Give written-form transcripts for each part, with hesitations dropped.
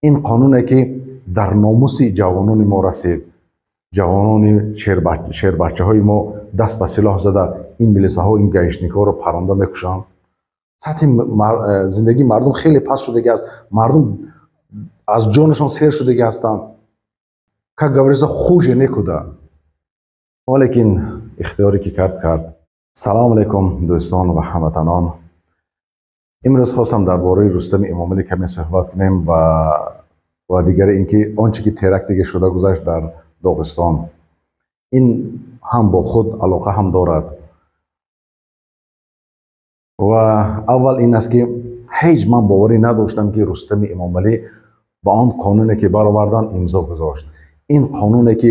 Ин қонуне ки дар номуси ҷавонони мо расид, ҷавонони шербачаҳои мо даст ба силоҳ зада ин милисаҳо, ин гаишникҳоро паронда мекушанд. Сатҳи зиндагии мардум хеле паст шудагӣ аст, мардум аз ҷонашон сер шудагӣ ҳастанд. Как говорится, хуже некуда. Валекин ихтиёре ки кард, кард. Салому алайкум, дӯстон ва ҳамватанон. Имрӯз хостам дар бораи Рустами Эмомалӣ каме суҳбат кунем ва дигаре ин ки он чӣ ки теракте ки шуда гузашт дар Доғистон, ин ҳам бо худ алоқа ҳам дорад. Ва аввал ин аст ки ҳеҷ ман боварӣ надоштам, ки Рустами Эмомалӣ ба он қонуне ки баровардан имзо гузошт. Ин қонуне ки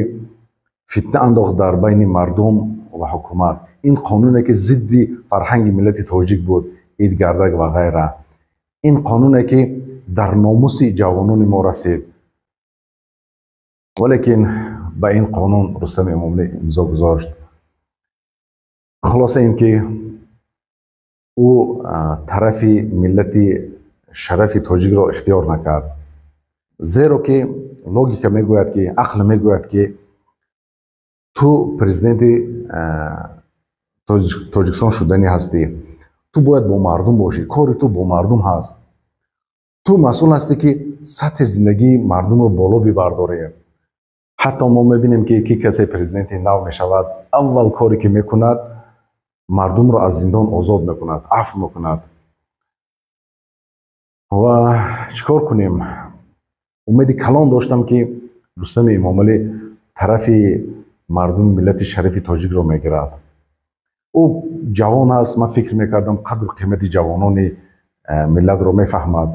фитна андохт дар байни мардум ва ҳукумат, ин қонуне ки зидди фарҳанги миллати тоҷик буд, идгардак ва ғайра, ин қонуне ки дар номуси ҷавонони мо расид, валекин ба ин қонун Рустами Эмомалӣ имзо гузошт. Хулоса ин ки ӯ тарафи миллати шарафи тоҷикро ихтиёр накард, зеро ки логика мегӯяд, ки ақл мегӯяд, ки ту президенти Тоҷикистон шуданӣ ҳастӣ, ту бояд бо мардум бошӣ, кори ту бо мардум ҳаст, ту масъул ҳастӣ, ки сатҳи зиндагии мардумро боло бибардорӣ. Ҳатто мо мебинем, ки касе президенти нав мешавад, аввал коре ки мекунад, мардумро аз зиндон озод мекунад, афв мекунад. Ва чӣ кор кунем? Умеди калон доштам, ки Рустами Эмомалӣ тарафи мардуми миллати шарифи тоҷикро мегирад. Ӯ ҷавон аст, ман фикр мекардам, қадру қимати ҷавонони миллатро мефаҳмад.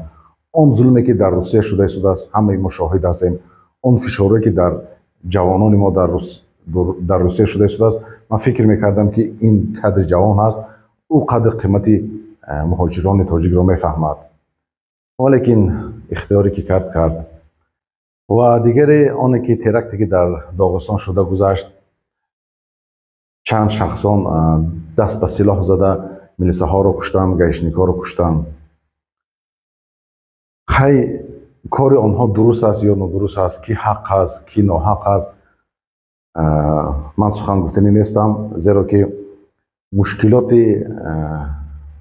Он зулме ки дар Русия шуда истодааст, ҳамаи мо шоҳид ҳастем. Он фишорое ки дар ҷавонони мо дар Русия шуда истодааст, ман фикр мекардам, ки ин кадри ҷавон ҳаст, ӯ қадр қимати муҳоҷирони тоҷикро мефаҳмад. Валекин ихтиёре ки кард, кард. Ва дигаре оне ки теракте ки дар Доғистон шуда гузашт, чанд шахсон даст ба силоҳ зада милисаҳоро куштанд, гаишникҳоро куштанд. Хай, кори онҳо дуруст аст ё нодуруст аст, ки ҳақ аст, ки ноҳақ аст, ман сухан гуфтанӣ нестам, зеро ки мушкилоти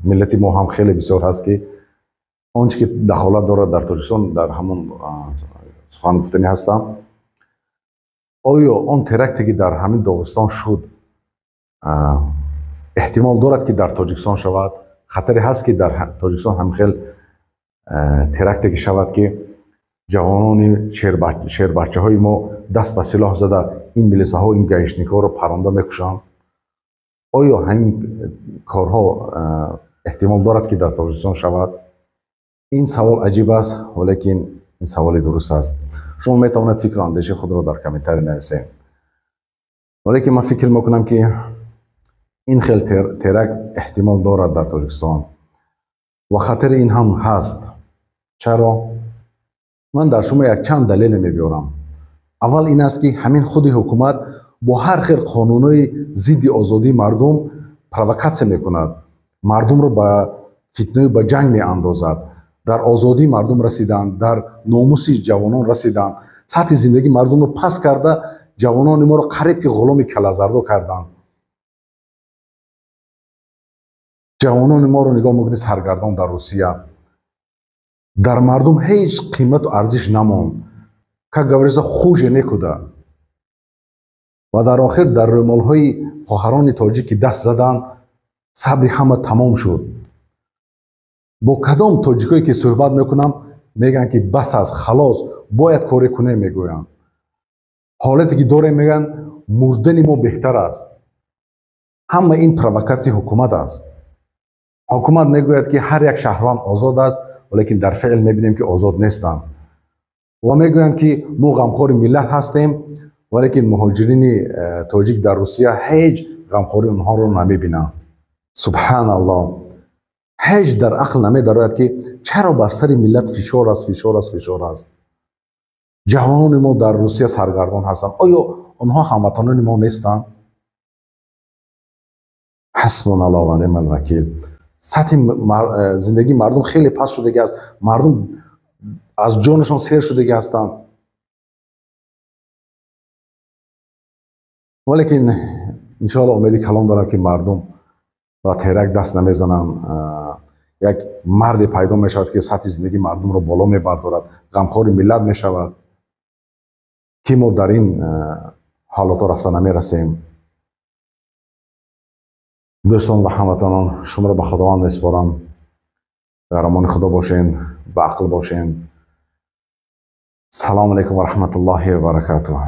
миллати мо ҳам хеле бисёр ҳаст, ки он чӣ ки дахолат дорад дар Тоҷикистон, дар ҳамон сухан гуфтанӣ ҳастам. Оё он теракте ки дар ҳамин Доғистон шуд, эҳтимол дорад, ки дар Тоҷикистон шавад? Хатаре ҳаст, ки дар Тоҷикистон ҳам хел теракте ки шавад, ки ҷавонони шербачаҳои мо даст ба силоҳ зада ин милисаҳо, ин гаишникҳоро паронда мекушанд? Оё ҳамин корҳо эҳтимол дорад, ки дар Тоҷикистон шавад? Ин савол аҷиб аст, валекин ин саволи дуруст аст. Шумо метавонед фикру андешаи худро дар комментарий нависед. Валекин ман фикр мекунам, ки ин хел теракт эҳтимол дорад дар Тоҷикистон ва хатари ин ҳам ҳаст. Чаро? Ман дар шумо якчанд далеле мебиёрам. Аввал ин аст, ки ҳамин худи ҳукумат бо ҳар хел қонунҳои зидди озодии мардум провокатсия мекунад, мардумро ба фитнаю ба ҷанг меандозад. Дар озодии мардум расиданд, дар номуси ҷавонон расиданд, сатҳи зиндагии мардумро паст карда, ҷавонони моро қариб ки ғуломи калазардо карданд. Ҷавонони моро нигоҳ мекунӣ, саргардон дар Русия, дар мардум ҳеҷ қимату арзиш намонд. Как говорится, хуже некуда. Ва дар охир дар рӯмолҳои хоҳарони тоҷик ки даст заданд, сабри ҳама тамом шуд. Бо кадом тоҷикое ки суҳбат мекунам, мегӯянд, ки бас аст, халос, бояд коре кунем, мегӯянд. Ҳолате ки дорем, мегӯянд, мурдани мо беҳтар аст. Ҳама ин провокатсияи ҳукумат аст. Ҳукумат мегӯяд, ки ҳар як шаҳрванд озод аст, валекин дар феъл мебинем, ки озод нестанд. Ва мегӯянд, ки мо ғамхори миллат ҳастем, валекин муҳоҷирини тоҷик дар Русия ҳеҷ ғамхории онҳоро намебинанд. Субҳаналлоҳ, ҳеҷ дар ақл намедарояд, ки чаро бар сари миллат фишор аст, фишор аст, фишор аст. Ҷавонони мо дар Русия саргардон ҳастанд. Оё онҳо ҳамватанони мо нестанд? Ҳасбуналлоҳ ва неъмал вакил. Сатҳи зиндагии мардум хеле паст шудагӣ аст, мардум Аз ҷонашон сер шудагӣ ҳастанд. Валекин иншоалло умеди калон дорам, ки мардум ба теракт даст намезананд. Як марде пайдо мешавад, ки сатҳи зиндагии мардумро боло мебардорад, ғамхори миллат мешавад, ки мо дар ин ҳолатҳо рафта намерасем. Дӯстон ва ҳамватанон, шуморо ба Худованд месупорам. Дар амони Худо бошен, ба ақл бошен. Салому алайкум ва раҳматуллоҳи ва баракатуҳ.